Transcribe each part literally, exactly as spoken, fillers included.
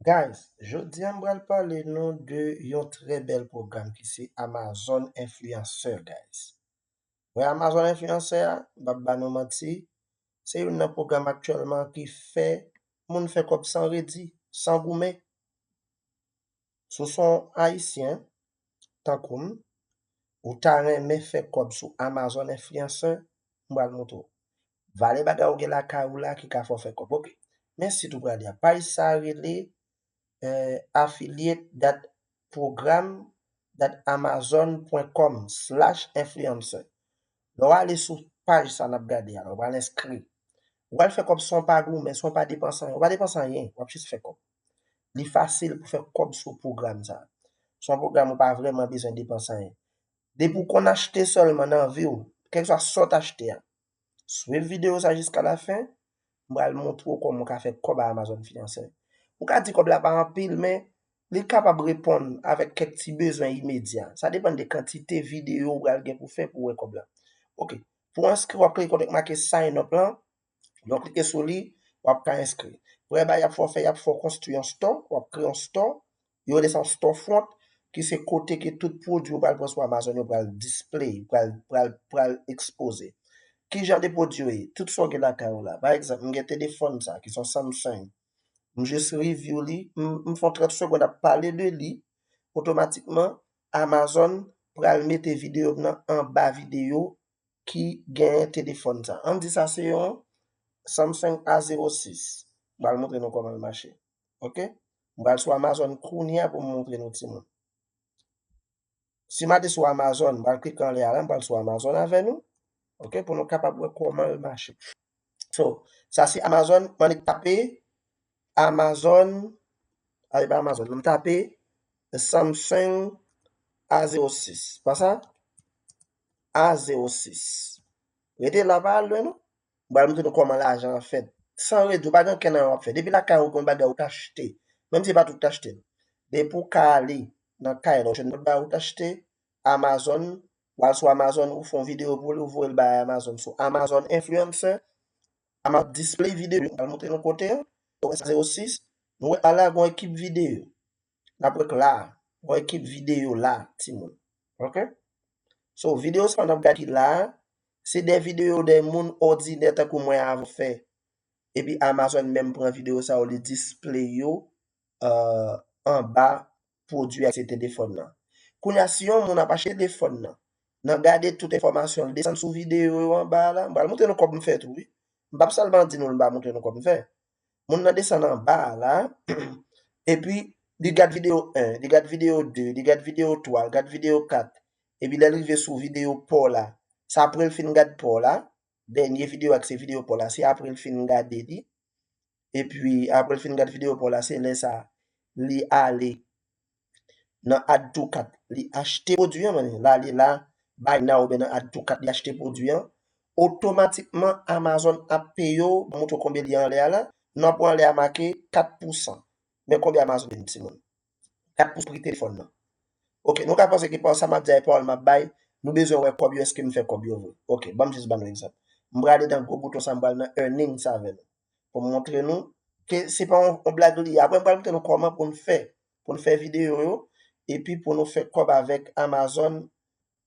Guys, jodi a m pral pale nou de yon trè bèl pwogram ki se Amazon Influencer, guys. Wè Amazon Influencer a, m p ap ba nou manti, se youn nan pwogram aktyèlman ki fè moun fè kòb san redi, san goumen. Si w se yon Ayisyen, tankou m, ou ta renmen fè kòb sou Amazon Influencer, m pral montre w. Vale bagay ou gen lakay ou la ki ka fè w fè kòb. Ok. Men sit ou prale a. Paj sa a rele eh, affiliate dot program dot amazon pwen kòm slash influencer. Lè w ale sou paj sa n ap gade a, lè w pral enskri. Ou pral fè kòb san w pa goumen, san w pa depanse anyen. Ou pa depanse anyen, w ap jis fè kòb. Li fasil pou fè kòb sou pwogram sa. Se yon pwogram ou pa vrèman bezwen depanse anyen. Depi w konn achte sèlman nan vi w, kèlkeswa sa w t achte a, swiv videyo sa jiska lafen, m pral montre w kòman w ka fè kòb a Amazon Influencer. Ou ka di kòb la pa anpil, men li kapab reponn avèk kèk ti bezwen imedya. Sa depann de kantite videyo ou pral gen pou fè pou w wè kòb la. Ok. Pou w enskri, w ap klike kote k make sign up lan. Lè w klike sou li, w ap ka enskri. Premye bagay y ap fè w fè, y ap fè w konstwi yon store, w ap kreye yon store. Yo rele sa yon storefront, ki se kote ke tout pwodui ou pral pran sou Amazon yo pral display, pral, pral, pral ekspoze. Ki jan de pwodui yo ye? Tout sa w gen lakay ou la. Pa egzanp, m gen telefòn sa, ki se yon Samsung. M jis review li, m, m fè yon trant segonn ap pale de li, otomatikman, Amazon pral mete videyo m nan anba videyo ki genyen telefòn sa. Ann di sa se yon Samsung A zewo sis. M pral montre nou kòman l mache. Ok? M pral sou Amazon kounye a pou m montre nou timoun. Si m ale sou Amazon, m pral klike anlè a la, m pral sou Amazon avè nou. Ok? Pou nou kapab wè kòman l mache. So, sa se Amazon, m annik tape Amazon, ale pa Amazon, m tape Samsung A zewo sis. Pa sa? A zewo sis. Rete la, pa al lwen non. M pral montre nou kòman lajan an fèt. San redi, ou pa gen ankenn anyen w ap fè. Depi lakay ou gen yon bagay ou t achte. Menm si se pa tout ou t achte l. Depi ou ka ale nan kay la, ou jwenn yon bagay ou t achte, Amazon, w al sou Amazon, ou fè yon videyo pou li, ou voye l bay Amazon. Sou Amazon Influencer, Amazon display videyo, m pral montre nou kote a. Ou wè sa zewo sis, nou wè ala gen yon ekip videyo. N ap wè k la, yon ekip videyo la, timoun. Ok? So, videyo sa n ap gade ki la, se de videyo de moun òdinè tankou mwen avè w fè. Epi Amazon menm pran videyo sa yo, li display yo, eh, anba pwodui a se telefòn nan. Kounye a, si yon moun ap achte telefòn nan, nan gade tout enfòmasyon, li desann sou videyo yo anba a la, m pral montre nou kòb m fè tou, wi. M p ap sèlman di nou l, m pa montre nou kòb m fè. Moun nan desann anba a la, epi li gad videyo en, li gad videyo de, li gad videyo twa, li gad videyo kat. Epi lè l rive sou videyo pa w la, se apre l fin gad pa w la, dènye videyo a ki se videyo pa w la, se apre l fin gade li. Epi apre l fin gad videyo pa w la, se lè sa a, li ale nan add to cart, li achte pwodui an, men la, li la, buy now oubyen nan add to cart, li achte pwodui an. Otomatikman, Amazon ap peye w, m montre w konbyen li anlè a la. Nan pwen anlè a make kat pousan. Men konbyen Amazon peye m, timoun? Kat pousan pri telefòn nan. Ok, nou ka panse ke pawòl sa m ap di a e pawòl m ap bay, nou bezwen wè kòb yo, èske m fè kòb yo vre? Ok, ban m jis ban nou egzanp. M prale nan gwo bouton sa, m pral nan earnings avè nou. Pou m montre nou ke se pa yon, yon blag li ye. Apre, m pral montre nou kòman pou n fè, pou n fè videyo yo, epi pou nou fè kòb avèk Amazon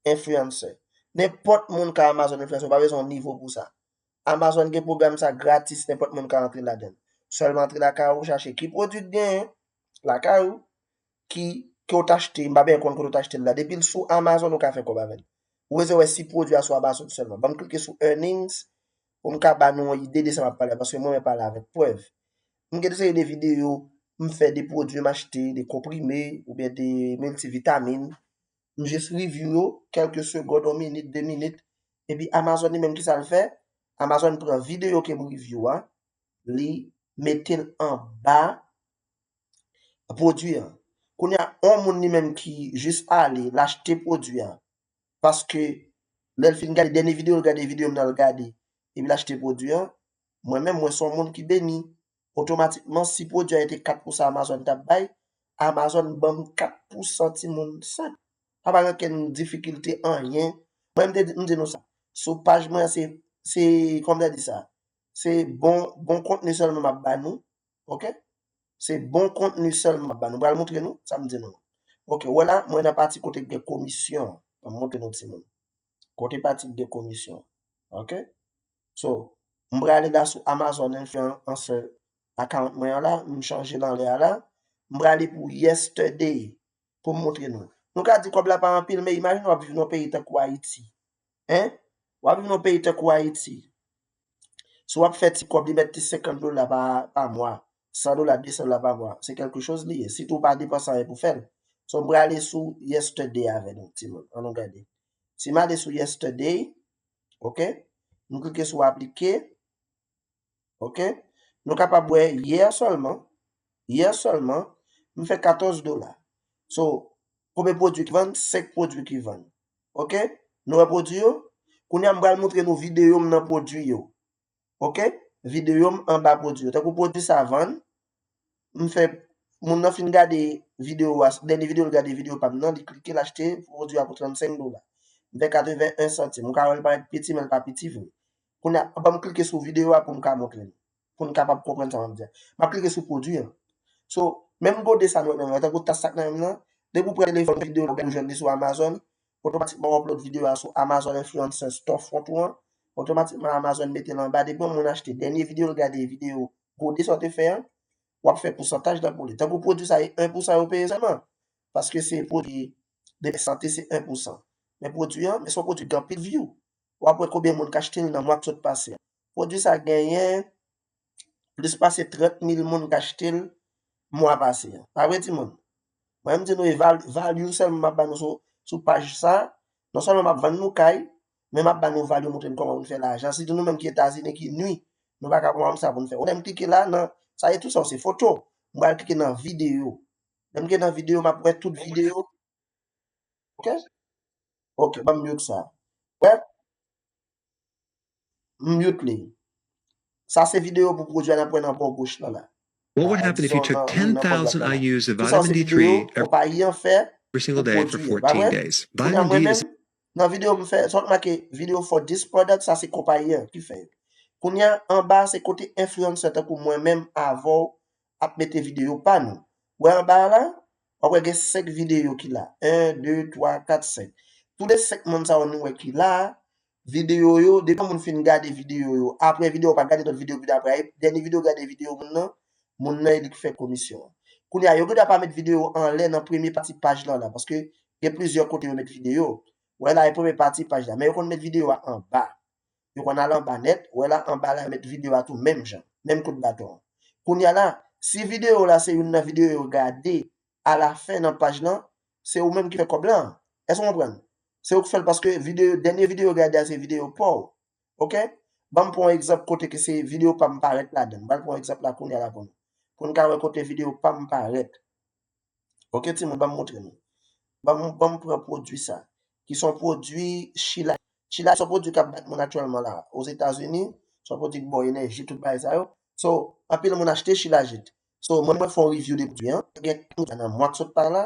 Influencer. Nenpòt moun ka Amazon Influencer, ou pa bezwen yon nivo pou sa. Amazon gen pwogram sa gratis, nenpòt moun ka antre ladan l. Sèlman antre lakay ou, chache ki pwodui k genyen lakay ou, ki, ke w t achte, m pa byen konn kote w t achte l la. Depi l sou Amazon, ou ka fè kòb avè l. Ou bezwen wè si pwodui a sou Amazon sèlman. Ban m klike sou earnings pou m ka ba nou yon ide de sa m ap pale a, paske mwen, mwen pale avèk prèv. M gen de seri de videyo, m fè de pwodui m achte, de konprime, oubyen de miltivitamin. M jis review yo, kèlke segond, yon minit, de minit. Epi Amazon li menm, kisa l fè? Amazon pran videyo ke m review a, li mete l anba pwodui an. Kounye a, yon moun li menm ki jis ale, l achte pwodui an. Paske lè l fin gade dènye videyo, l gade videyo m nan, l gade, epi l achte pwodui an, mwen menm, mwen se yon moun ki beni. Otomatikman, si pwodui a te kat pousan Amazon t ap bay, Amazon ban m kat pousan, timoun, senp. Sa pa gen okenn difikilte, anyen. Mwen, m te di, m di nou sa. Sou paj mwen, se, se, kòman m te di sa? Se bon, bon kontni sèlman m ap ba nou. Ok? Se bon kontni sèlman m ap ba nou. M pral montre nou sa m di nou. Ok, wè la, mwen nan pati kote k gen komisyon. Ban m montre nou timoun. Kote pati k gen komisyon. Ok? So, m prale la sou Amazon Influencer account mwen an la, m chanje l anlè a la. M prale pou yesterday pou m montre nou. Nou ka di kòb la pa anpil, men imajine w ap viv nan yon peyi tankou Ayiti. Hein? W ap viv nan yon peyi tankou Ayiti. Si w ap fè ti kòb, li mèt ti senkant dola pa, pa mwa, san dola, de san dola pa mwa. Se kèlke choz li ye. Sitou w pa depanse anyen pou fè l. So, m prale sou yesterday avè nou, timoun. An nou gade. Si m ale sou yesterday, ok? M klike sou aplike. Ok? Nou kapab wè yè sèlman, yè sèlman, m fè katòz dola. So, konbyen pwodui ki vann? Senk pwodui ki vann. Ok? Nou wè pwodui yo? Kounye a, m pral montre nou videyo m nan pwodui yo. Ok? Videyo m anba pwodui yo. Tankou pwodui sa vann, m fè, moun nan fin gade videyo a, dènye videyo l gade videyo pa m nan, li klike, l achte pwodui a pou trannsenk dola. M fè katreven en santim. Ou ka wè l parèt piti, men l pa piti vre. Kounye a, ban m klike sou videyo a pou m ka montre nou. Pou n kapab konprann sa m ap di a. M ap klike sou pwodui an. So, menm gode sa nou wè nan men mwen, tankou tas sa k nan men m nan, depi w pran telefòn videyo, ou jwenn li sou Amazon, otomatikman w upload videyo a sou Amazon Influencer Storefront ou an, otomatikman Amazon mete l anba, depi yon moun achte dènye videyo l gade, videyo gode sa w te fè an, w ap fè pousantaj nan pou li. Tankou pwodui sa, e en pousan yo peye sèlman. Paske se pwodui de sante, se en pousan. Men pwodui an, men se yon pwodui ki gen anpil view. W ap wè konbyen moun k achte l nan mwa k sot pase a. Pwodui sa genyen plis pase trant mil moun k achte l mwa pase a. Pa vre, timoun? Mwen, m di nou, e val-, value sèlman m ap ba nou sou, sou paj sa. Non sèlman m ap vann nou kay, men m ap ba nou value, montre nou kòman pou n fè lajan. Sitou nou menm ki Etazini, ki nwi, nou pa ka pran sa pou n fè. Ou lè m klike la, nan, sa e tou sa, se foto. M pral klike nan videyo. Lè m gen nan videyo, m ap wè tout videyo. Ok? Ok, ban m mute sa. Wè? M mute li. Sa se videyo pou pwodui a n ap wè nan bò goch lan la. What would happen if you took ten thousand I U's of vitamin D three every single day for fourteen days? Vitamin D is. Nan videyo m fè, sa w make videyo for this product, sa se konpayi an ki fè yo. Kounye a, anba se kote enfliyansè tankou mwen menm avè w ap mete videyo pa nou. Wè anba a la, w ap wè gen senk videyo ki la. En, de, twa, kat, senk. Tou le senk moun sa yo nou wè ki la a, videyo yo, depi yon moun fin gade videyo yo, apre videyo pa gade lòt videyo ki vin apre a, dènye videyo gade videyo moun nan, moun nan e li ki fè komisyon an. Kounye a, yo gen dwa pa met videyo anlè nan premye pati paj lan la, paske gen plizyè kote yo met videyo. Wè la, e premye pati paj la, men yo konn met videyo a anba. Yo konn al anba nèt, wè la anba la, yo met videyo a tou menm jan, menm kout baton an. Kounye a la, si videyo la se youn nan videyo yo gade alafen nan paj lan, se ou menm ki fè kòb lan. Èske w konprann? Se ou ki fè l paske videyo, dènye videyo yo gade a se videyo pa w. Ok? Ban m pran yon egzanp kote ke se videyo pa m parèt ladan l. M pral pran yon egzanp la kounye a la pou nou. Pou n ka wè kote videyo pa m parèt. Ok, timoun, ban m montre nou. Ban m, ban m pran pwodui sa. Ki se yon pwodui Shilajit. Shilajit se yon pwodui k ap bat moun aktyèlman la. Ozetazini, se yon pwodui ki ba w enèji, tout bagay sa yo. So, anpil moun achte Shilajit. So, mwen, mwen fè yon review de pwodui an. Gen kat mil nan mwa k sot pa la,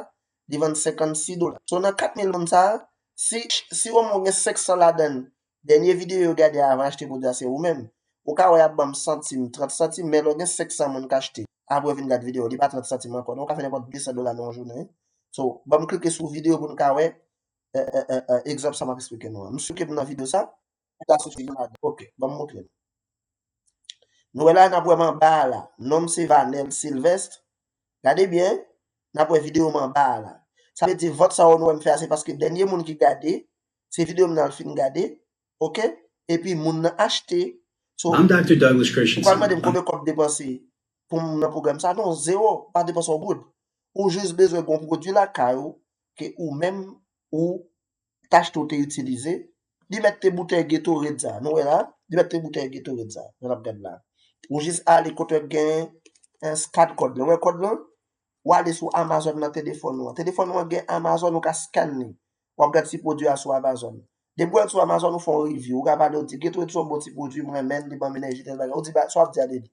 li vann senkannsis dola. So, nan kat mil moun sa a, si, si omwen gen senk san ladan l, dènye videyo yo gade avan achte pwodui a, se ou menm. Ou ka wè y ap ban m santim, trant santim, men lè w gen senk san moun k achte, apre w vin gad videyo, li pa trant santim ankò, non, ou ka fè nenpòt de san dola nan yon jounen. So, ban m klike sou videyo pou n ka wè, e, e, e, e, egzanp sa m ap eksplike nou an. M si ke m nan videyo sa, ou ka soti vin ladan. Ok, ban m montre nou. Nou wè la, n ap wè m anba a la. Non m se Vanel Sylvestre. Gade byen, n ap wè videyo m anba a la. Sa vle di vòt sa yo nou wè m fè a, se paske dènye moun ki gade, se videyo m nan l fin gade, ok? Epi moun nan achte. So, I'm Doctor Douglas Christensen. Ou pral mande m konbyen kòb depanse pou m nan pwogram sa? Non, zewo, pa depanse yon goud. Ou jis bezwen gen yon pwodui lakay ou, ke ou menm, ou t achte, w te itilize, li mèt te boutèy Gatorade sa. Nou wè la, li mèt te boutèy Gatorade sa. Jan n ap gad la. Ou jis ale kote gen, eh, scan kòd lan. Ou wè kòd lan? Ou ale sou Amazon nan telefòn ou an. Telefòn ou an gen Amazon, ou ka scan li. W ap gad ti pwodui a sou Amazon. Depi w al sou Amazon, ou fè yon review. Ou ka pale, ou di, Gatorade se yon bon ti pwodui, m renmen l, li ban m enèji, tèl bagay. Ou di, ba, sa w ap di a de li.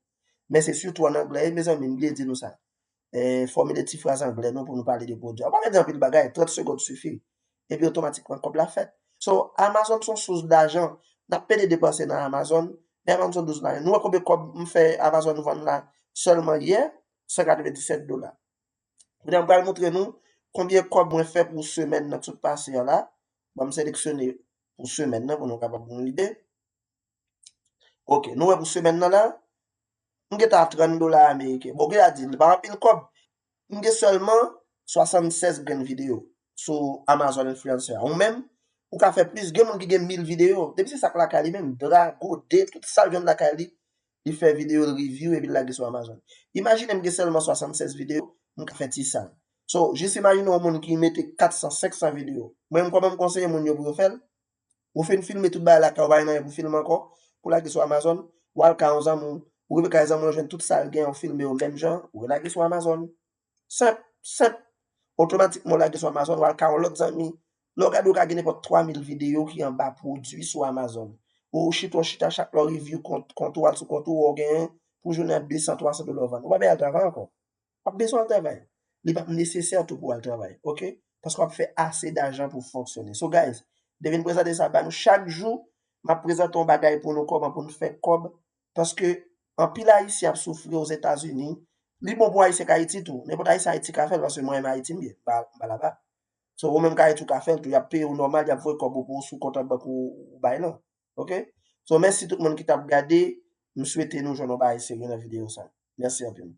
Men se sitou an anglè, wi, mezanmi, m bliye di nou sa. Eh, fòmile ti fraz anglè nou pou nou pale de pwodui a. Ou pa ka di anpil bagay, trant segonn sifi. Epi otomatikman, kòb la fèt. So, Amazon se yon sous dajan. N ap pede depanse nan Amazon, men Amazon se yon sous dajan. Nou wè konbyen kòb m fè Amazon vann la sèlman yè? san katrevenndisèt dola. Kounye a m pral montre nou konbyen kòb mwen fè pou semèn nan tout pase a la. Ban m seleksyone pou semèn nan pou nou kapab gen yon lide. Ok, nou wè pou semèn nan la, m gen ta trant dola ameriken. Bon, gen a di, li pa anpil kòb. M gen sèlman swasannsèz grenn videyo sou Amazon Influencer. Ou menm, ou ka fè plis, gen moun ki gen mil videyo. Depi se sa k lakay li menm, dra, gode, tout sa l jwenn lakay li, li fè videyo, l review epi l lage sou Amazon. Imajine m gen sèlman swasannsèz videyo, m ka fè ti sa. So, jis imajine yon moun ki mete katsan, senksan videyo. Mwen menm, kòman m konseye moun yo pou yo fè l? Ou fin filme tout bagay lakay ou, pa gen anyen pou filme ankò, pou lage sou Amazon, w al kay yon zanmi w, ou rive kay zanmi w, jwenn tout sa l gen, ou filme yo menm jan, ou relage sou Amazon. Senp, senp. Otomatikman, ou lage sou Amazon, w al kay yon lòt zanmi. Lè w gade, ou ka gen nenpòt twa mil videyo ki anba pwodui sou Amazon. Ou chita, ou chita, chak lè w review kont, kont ou, al sou kont ou, ou genyen pou jounen an de san, twa san dola w vann. Ou pa bezwen al travay ankò. W ap bezwen al travay. Li p ap nesesè tou pou w al travay, ok? Paske w ap fè ase dajan pou fonksyone. So, guys, m te vin prezante sa ba nou chak jou. M ap prezante yon bagay pou nou, kòman pou n fè kòb. Paske anpil Ayisyen ap soufri Ozetazini. Li bon pou Ayisyen k Ayiti tou. Nenpòt Ayisyen Ayiti ka fè l, paske mwen menm Ayiti m ye. M pa, m pa laba. So, ou menm k Ayiti ou ka fè l tou. Y ap peye w nòmal, y ap voye kòb ou pou w sou kont an bank ou, ou bay lan. Ok? So, mèsi tout moun ki t ap gade. M swete nou jwenn yon bagay serye nan videyo sa. Mèsi anpil.